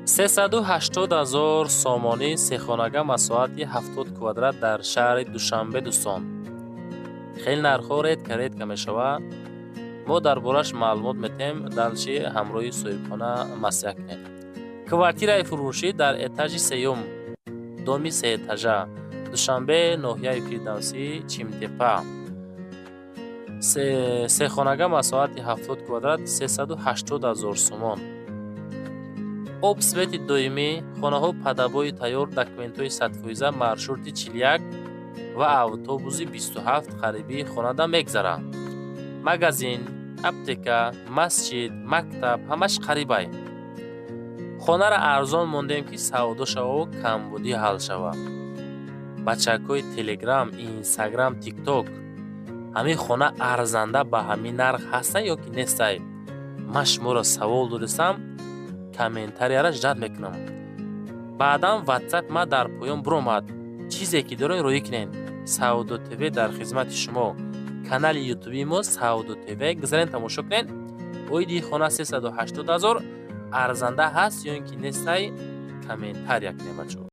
380 000 сомонӣ, сехонага, масоҳати 70 квадрат дар шаҳри Душанбе. Дӯстон, хеле нархҳо редко редко мешавад. Мо дар бораш маълумот метиҳем, дальше ҳамроҳи соҳибхона маслиҳат кунем. Квартираи фурӯшӣ дар этажи сеюм, доми сеэтажа, Душанбе, ноҳияи Фирдавсӣ, Чимтепа. Сехонага, масоҳати 70 квадрат, 380 000 сомон. Об, свети доимӣ, хонаҳо под обои тайёр, документҳои 100%, маршрути 41 ва автобуси 27 қарибии хонада мегзарад. Магазин, аптека, масҷид, мактаб ҳамаш қарибай. Хонаро арзон мондем, ки савдо шававу камбудӣ ҳал шавад. Бачакҳои Телеграм, Инстаграм, Тикток, ҳамин хона арзанда ба ҳамин нарх ҳастай ё ки нестай? Ман шуморо савол додистам, комментарияра ждать мекунам. Баъдан Ватсап ма дар поён биромад. Чизе ки доред, роӣ кунед. Савдо ТВ дар хизмати шумо. Канали ютубии мо Савдо ТВ, гузарен, тамошо кунед. Оиди хона 380 000 арзанда ҳаст ё ин ки нестай, комментария кунед, бачаҳо.